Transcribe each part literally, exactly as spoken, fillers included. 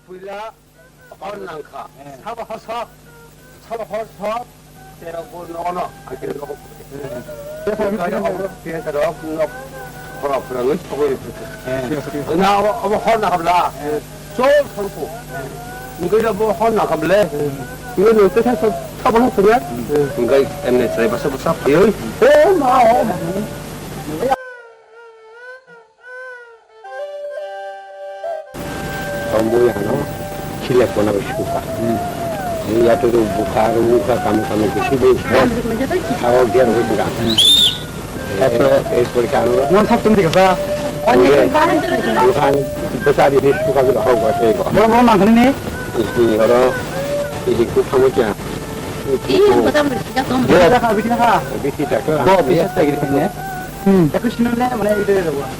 Puila hor nangkha. Sabo hor sok, sabo hor sok, terok bo nono, agir nogo. Tesa obo piya terok nok khorok khorok ngai sogoi. Na obo, obo hor nangkha bla. Chol thangkho. Ngai da bo hor nangkha ble. Ngai no tesa sok sabo hor sok ya. Ngai emne chai basa basa phayoi. O ma o. Tongmui ano khilek mano suka. Ani yato rok bukha, aro bukha kami kami bisi bai khe. Aro dia rok bukha. Eto, ei porikha ano. Nang thap tum dikha sa. Ani bukha ani bwsa di ni suka bi hau ba sei ko. Boro boro nang thani ni. Isi oro, isi ku khamu kya. Iya, kota beri tiga tom. Dia kha, bisi kha. Bisi tak. Bo, bisi tak gitu ne. Hmm. Aku sini ne, mana itu ya, Bang?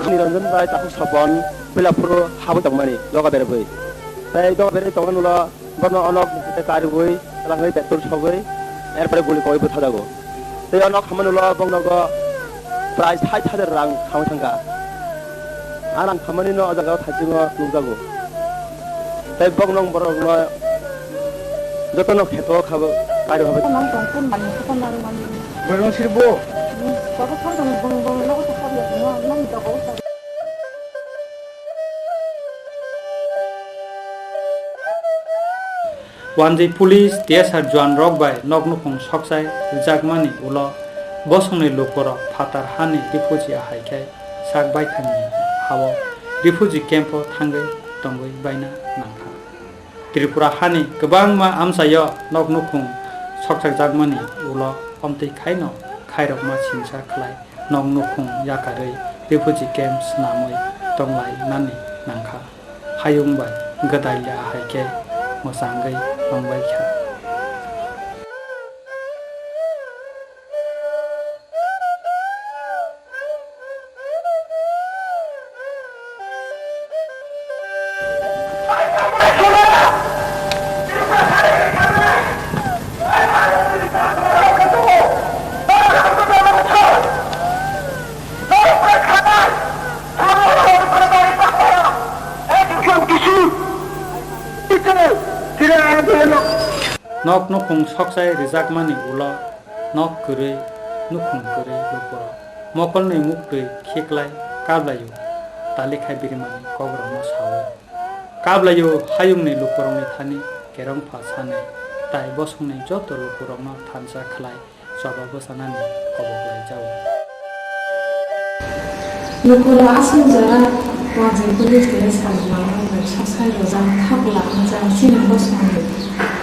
Niranjan bai takhuk Sopon, puila phuru habwi tongmani, doga berwi. Tei doga berwi tongmani ulo bono onok tei kariui, twlangwi bettor sogwi, erpore guli koi bwthajago. Tei onok hamani ulo bongnogo prai sait hajar rang hamwi thangkha. A rang khamani no o jaga o thaichungo nukjago. Tei boknong borok no joto no kheto kha bo kari habai. Nang tong kun mani, kun mani mani. Borok sir bo. Borok sir bo, bong bong no ko sir ya, no no ni jaga o. Wanjwi police, T S R juan rok bai nok nukhung sokchai rijakmani ulo bosongni lukurok phatar hani refugee ahai khe sak baithangni hao refugee camp o thangwi tongwi baina nangkha. Tripura hani kwbangma amchaio nok nukhung sokchakjakmani ulo omtwi khaino khairokma singsa khlai nok nukhung yakarwi refugee camp swnamwi tonglainani nangkha. Hayung bai gwdalya hai khe mwchangwi tongbai kha. Nok nukhung sokchai rijakmani ulo nok kwrwi, nukhung kwrwi lukurok mokolni muktwi khiklai kablaio talikhai birimani kokrokno sao. Kablaio hayungni lukurokni thani kerongpha sanai tai bosongni joto lukurokno thansa khlai choba bwchanani kobok lai jao. Lukurok aswk jora Wanjwi police station o salmani bai sosai rwjak thapla wngjak chini bosongni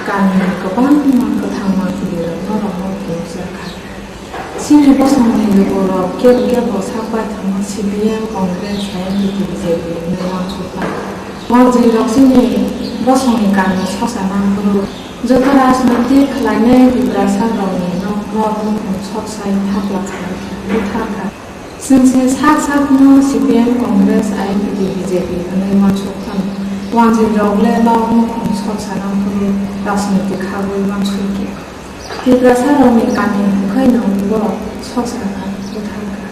kamini kwbangma kwthangma kwlwirok norokno phunukjak kha. Chini bosongni lukurok kebo kebo sak baithangno C P M, Congress, I N P T, B J P hwnwi uansuk kha. Wanjwirok chini bosongni kami sosa nang phuru. Joto rajnoitik khlainai Tiprasarokni nok nok nukhung sok sai thapla khai buthar kha. Chwng se sak sakno C P M, Congress, I N P T, B J P hwnwi uansuk kha. Wanjwirok le nok nukhung sok sana phuru rajnoitik khagwi uansuk ya. Tiprasarokni kami hwnkhe no bo sok sana buthar kha.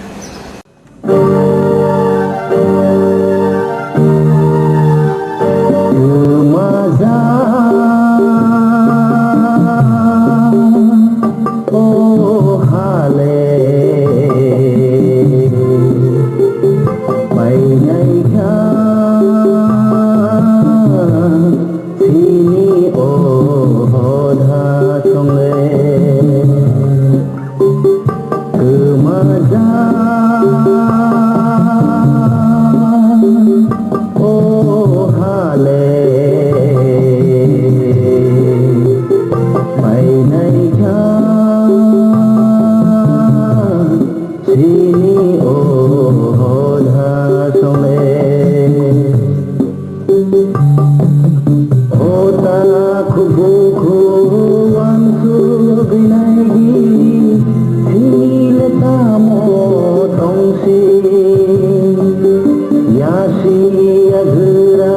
O takhuk bukhuk uansugwi naidi, sile tamo tongsi? Yasi yagra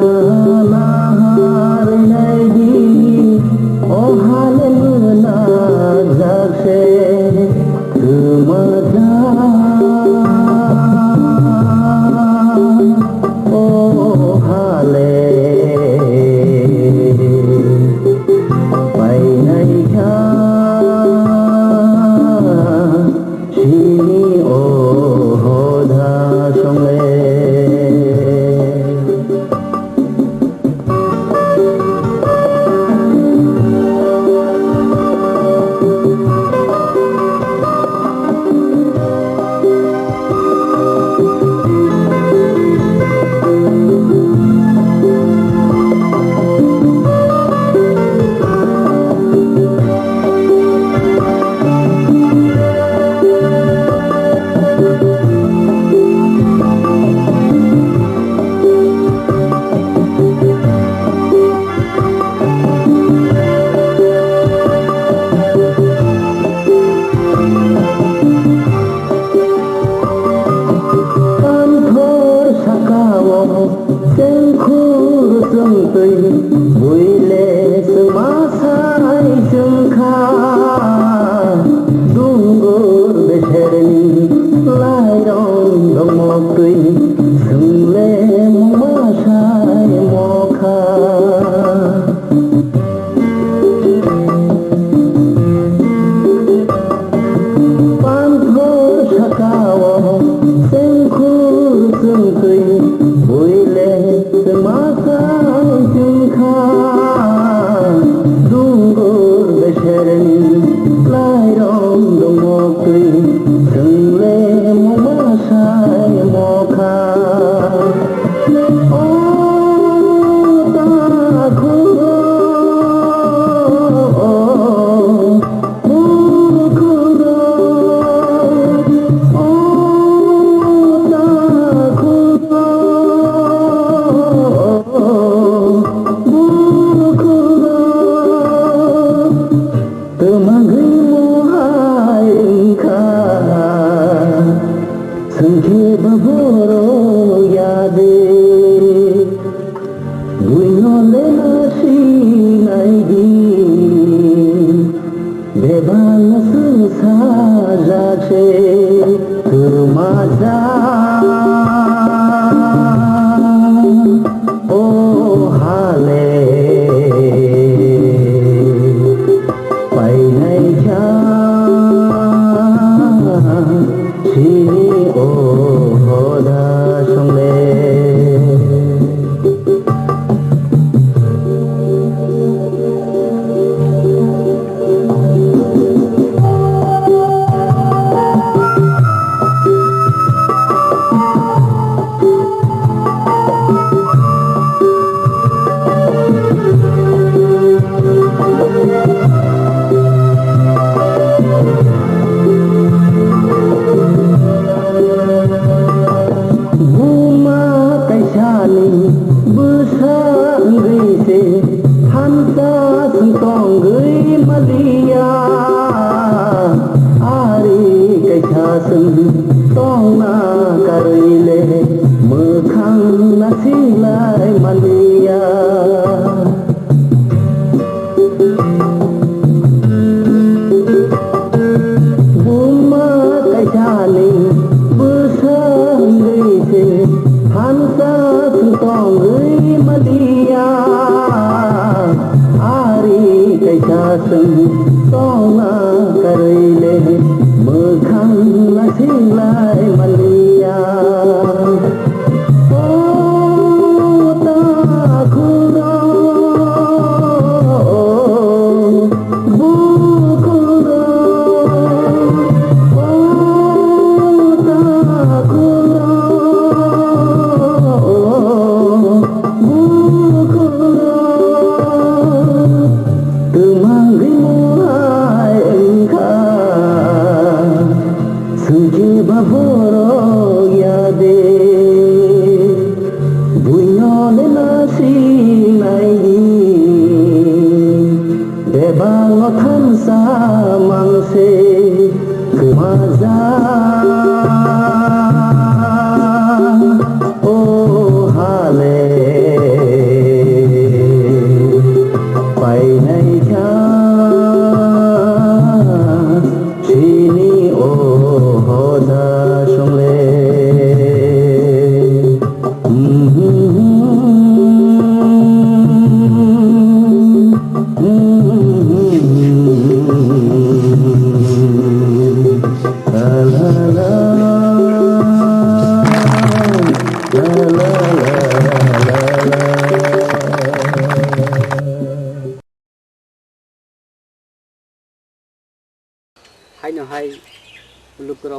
naharwi naidi, o hale mwnakjak se. Kwmajak o hale painai kha sini o hoda songle. Kanthor sakao chengkhur chwngtwi, buile chwngma sai chwngkha. Dungur beserni lairong dongmoktwi, chwngle mungma sai mokha. Panthor sakao chengkhur chwngtwi, buile chwngma sai chwngkha. Dungur beserni lairong dongmoktwi, chwngle mungma sai mokha. Twmagwi mohai wngkha, chwngkhe bo borok ya de. Buino le na sinai di, bebak no chwng sajak se twmajak. O hale painai kha sini o hoda songle. Buma kaisani bwsa wngwi se thansa chwng tongwi maliya. Ari kaisa chwng tongna karwi le mwkhang nasilai maliya. Buma kaisani bwsa wngwi se thansa chwng tongwi maliya.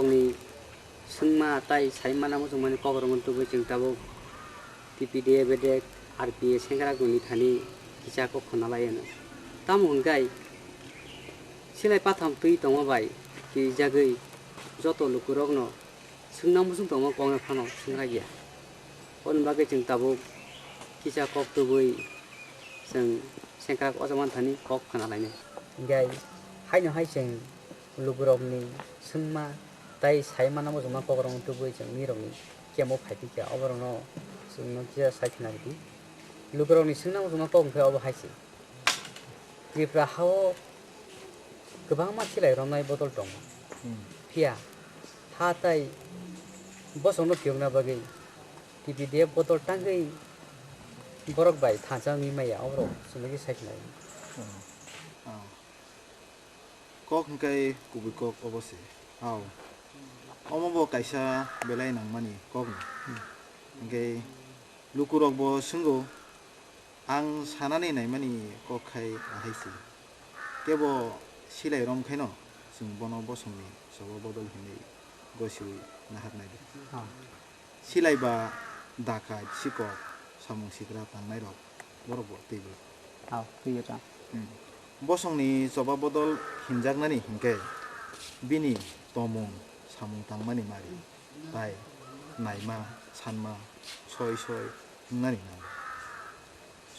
Ni swngma tai saimana muchungmani kokrokno tubui chwng tabuk T P D F bedek R P A sengkrak ni thani kisa kok khna lai anw. Tamo hwnkhe silai patham twi tongma bai twijagwi joto lukurokno swngna muchung tongma kokno phano swngrakya. Aboni bagwi chwng tabuk kisa kok tubui chwng sengkrak o jaman thani kok khna lainai. Hingke haino hai chwng lukurokni swngma tai sai manna muchungma kokrokno tubui chwng nirokni kemo phai phikya oborokno chwngno kisa sai khna rwdi. Lukurokni swngna muchungma kok hwnkhe obo hai se. Tripura hao kwbangma silai romnai bodol tongo. Hmm. Phiya ha tai bosongno phiyokna bagwi T P D F bodol tangwi borok bai thansa wngwi maya, oborok chwngno khe sai khna rwdi. Oh. Oh. Kok hwnkhe kubui kok obo se. Hao. Omo bo kaisa belai nangmani kokno. Hmm. Hwnkhe lukurokbo swngo, ang sanani naimani kok khai ahai se. Kebo silai rom khaino chwng bono bosongni choba bodol hinwi gosiwi naharnai de. Oh. Silai ba dakait, sikok, samung sikra tangnairok borok bo twibo. Hao, twiyo ta. Hmm. Bosongni choba bodol hinjaknani hinkhe bini tomung samung tangmani mari tai naima, sanma, soi soi wngnani nango.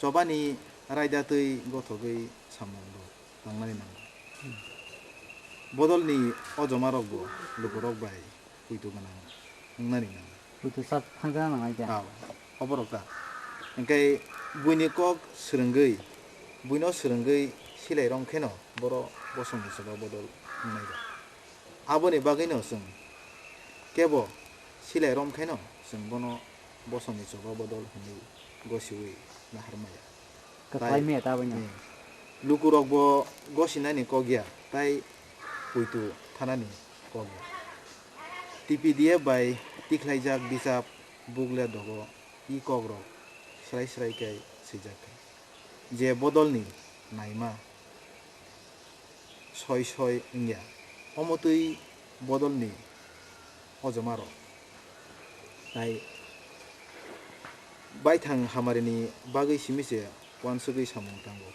Chobani raida twi gothogwi samung rok tangnani nango. Hmm. Bodolni ojomarokbo lukurok bai puitu gwnang wngnani nango. Puitu sak thangjakna nangnai khe. Hao, oborok ta. Hwnkhe buini kok swrwngwi, buino swrwngwi silai rom kheno boro bosongni choba bodol wngnai ba. Aboni bagwino chwng kebo silai rom khaino chwng bono bosongni choba bodol hwnwi gosiwi naharmaya. Kwklai maya ta aboino. Hmm. Lukurokbo gosinani kok ya, tai puitu thanani kok ya. T P D F bai tikhlaijak bichap bukle dogo i kokrok srai srai khe swijak kha. Je bodolni naima soi soi wngya, omo twi bodolni ojomarok tai baithang hamarini bagwi simi se uansugwi samung tango.